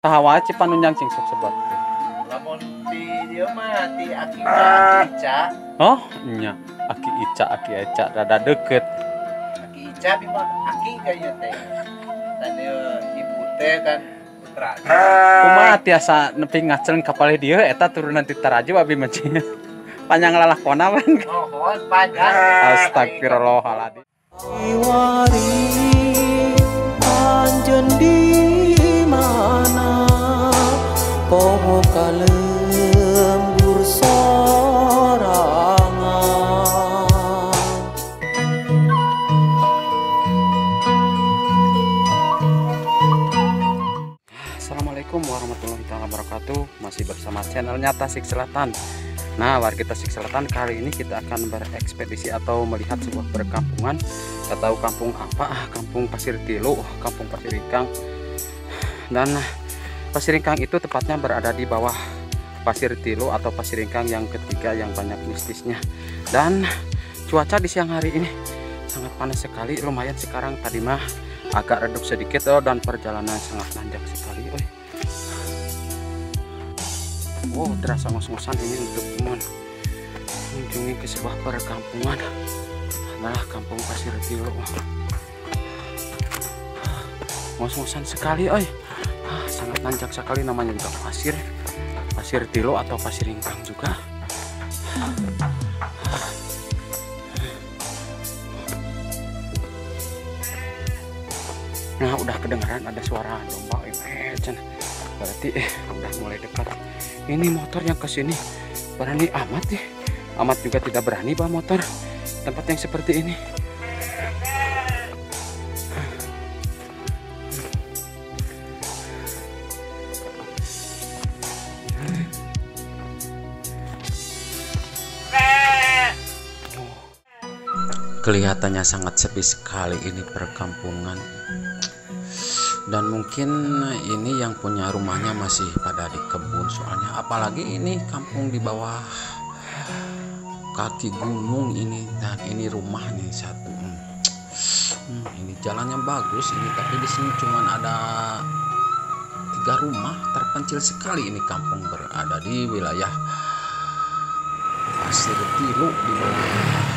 Saha wae Cipanunjang sing sok sebat. Lamun ti dieu mah ti Aki Ica. Oh, nya. Aki Ica, Aki Eca rada deket. Aki Ica bima Aki kayaknya teh. Tadi ibu teh kan putra. Kumaha tiasa nepi ngaceng ka palih dieu eta turunan ti Taraju abi mah. Panjang lalakona pan. Oh, panjang. Astagfirullahaladzim. Iwari anjeun di mana poho kalembur sorangan. Assalamualaikum warahmatullahi wabarakatuh. Masih bersama channelnya Tasik Selatan. Nah, warga Tasik Selatan, kali ini kita akan berekspedisi atau melihat sebuah perkampungan. Kita tahu kampung apa? Kampung Pasir Tilu, Kampung Pasir Ingkang. Dan Pasir Ingkang itu tepatnya berada di bawah Pasir Tilu atau Pasir Ingkang yang ketiga yang banyak mistisnya. Dan cuaca di siang hari ini sangat panas sekali, lumayan sekarang tadi mah agak redup sedikit oh, dan perjalanan sangat nanjak sekali. Oh. Wow, terasa ngos-ngosan ini untuk mengunjungi ke sebuah perkampungan. Adalah Kampung Pasir Tilu. Ngos-ngosan sekali, oi. Sangat nanjak sekali, namanya juga pasir. Pasir Tilu atau Pasir Ingkang juga. Nah, udah kedengaran ada suara domba ini. Berarti udah mulai dekat. Ini motor yang kesini berani amat ya. Amat juga tidak berani bawa motor tempat yang seperti ini. Kelihatannya sangat sepi sekali ini perkampungan. Dan mungkin ini yang punya rumahnya masih pada di kebun, soalnya apalagi ini kampung di bawah kaki gunung ini. Dan ini rumah nih satu. Ini jalannya bagus ini, tapi di sini cuman ada 3 rumah, terpencil sekali ini kampung berada di wilayah Pasir Tilu, di bawah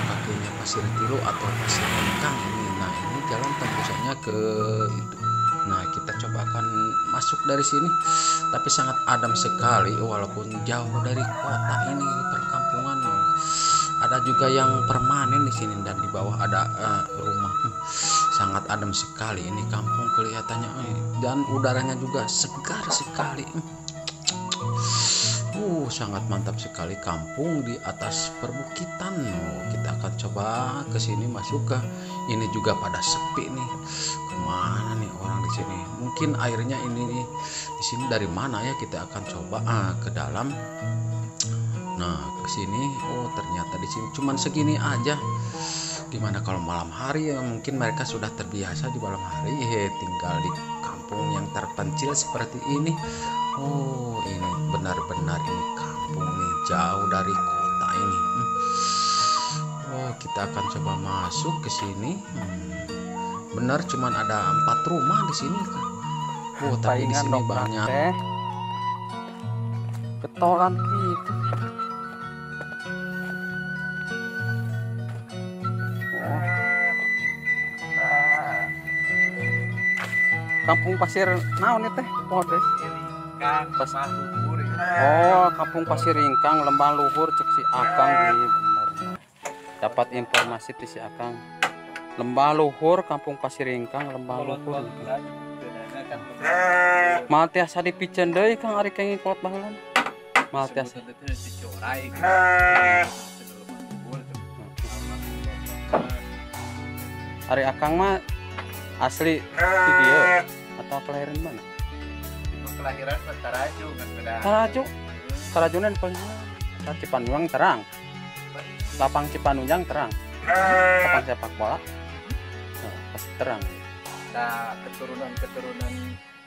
kakinya Pasir Tilu atau Pasir Ingkang ini. Nah, ini jalan tembusannya ke itu. Nah, kita coba akan masuk dari sini, tapi sangat adem sekali walaupun jauh dari kota ini perkampungan. Ada juga yang permanen di sini dan di bawah ada rumah. Sangat adem sekali ini kampung kelihatannya, dan udaranya juga segar sekali. Sangat mantap sekali kampung di atas perbukitan. Kita akan coba ke sini masuk ke ini juga pada sepi nih. Kemana nih orang di sini? Mungkin airnya ini nih, di sini dari mana ya? Kita akan coba ke dalam. Nah, ke sini. Oh, ternyata di sini cuman segini aja. Gimana kalau malam hari ya? Mungkin mereka sudah terbiasa di malam hari tinggal di kampung yang terpencil seperti ini. Oh, ini benar-benar ini kampung nih, jauh dari kota ini. Oh, kita akan coba masuk ke sini. Benar, cuman ada 4 rumah di sini. Oh, tapi di sini banyak. Ketolan gitu. Oh. Kampung Pasir naon teh? Podes. Oh, Kampung Pasir Ingkang, Lembah Luhur, cek si Akang ini benar. Dapat informasi di si Akang. Lembah Luhur, Kampung Pasir Ingkang, Lembah Luhur. Mal tiasa dipiceun deui Kang ari kenging kolot baheula. Mal tiasa. Ari Akang mah asli di dieu atau kelahiran mana? Kelahiran Taraju kan beda. Taraju. Tarajuna di mana? Cipanunjang terang. Lapang Cipanunjang terang. Lapang sepak bola. Nah, pasti terang. Nah, keturunan-keturunan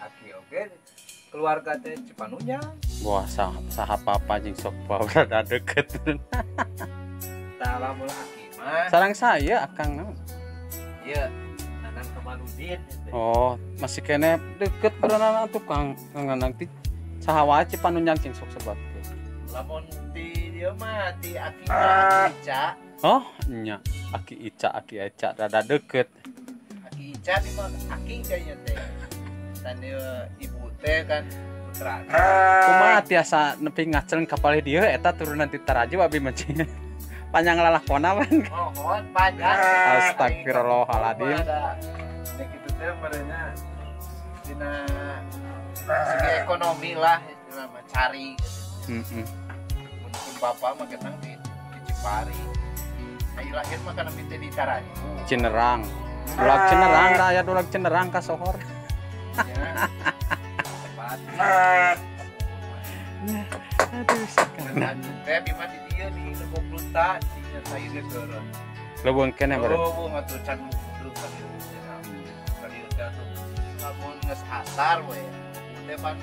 aki oge keluarga teh Cipanunjang. Wah, saha papa jeung sok rada deket. Tah lamun aki mah. Sarang saya Akang naon? Ieu, Nanang Kemali. Kamaludin. Oh, masih kene deket berenang atuh Kang Nanang ti saha wae Cipanunjang cing sok sebatkeun. Lamun ti dieu mah ti Aki Ica. Oh, nya Aki Ica, Aki Eca rada deket. Aki Ica di mah Aki kayaknya teh. Dan ibu teh kan putra. Kumaha tiasa nepi ngaceng ka palih dieu eta turunan ti Taraju abi mah cing. Panjang lalakona pan. Oh, panjang. Astagfirullahaladzim. Nek itu teh merenya dina segi ekonomi lah istilah mah cari gitu. Heeh. Mun bapak mah ketang di Cipari. Ai lahir mah kana teh di Taraju. Cinerang. Dulag Cinerang da aya dulag Cinerang ka sohor. Ya. Tepat. Aduh sekarang. Teh abi mah di dieu di Lebok Luta, dinya saya geus beureum. Leuweung keneh beureum. Leuweung atuh can leuweung ka dieu. Ka dieu teh atuh lamun geus asar we. Teh pan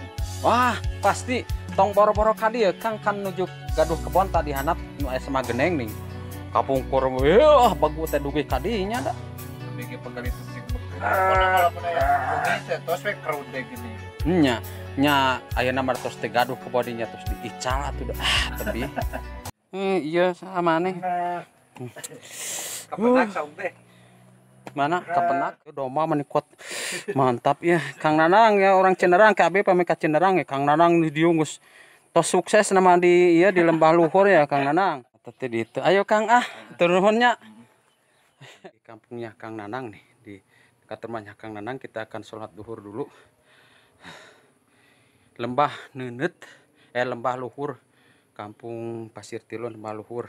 Wah, pasti tong boro-boro ka dieu Kang kan nuju gaduh kebon tadi handap nu aya sama geneng nih. Kapungkur weh bagu teh dugi ka dinya da. Bege pegali sing pokona walaupun aya bengi teh tos we kerut teh gini. Nya, nya ayeuna mah tos teh gaduh kebon dinya tos diical atuh da. Ah, tebi. Iya sama nih. Kapenak saung teh. Mana kapenak domba menikot mantap ya Kang Nanang ya orang Cinerang KB pamit ka Cinerang ya Kang Nanang di dieu geus tos sukses nama di iya di Lembah Luhur ya Kang Nanang. Teh di itu. Ayo Kang ah turunnya. Di kampungnya Kang Nanang nih di dekat rumahnya Kang Nanang kita akan sholat duhur dulu. Lembah Neuneut Lembah Luhur Kampung Pasir Tilun Lembah Luhur.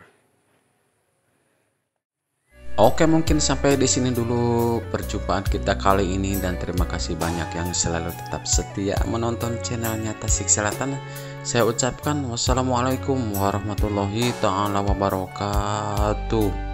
Oke, mungkin sampai di sini dulu perjumpaan kita kali ini dan terima kasih banyak yang selalu tetap setia menonton channelnya Tasik Selatan. Saya ucapkan wassalamualaikum warahmatullahi taala wabarakatuh.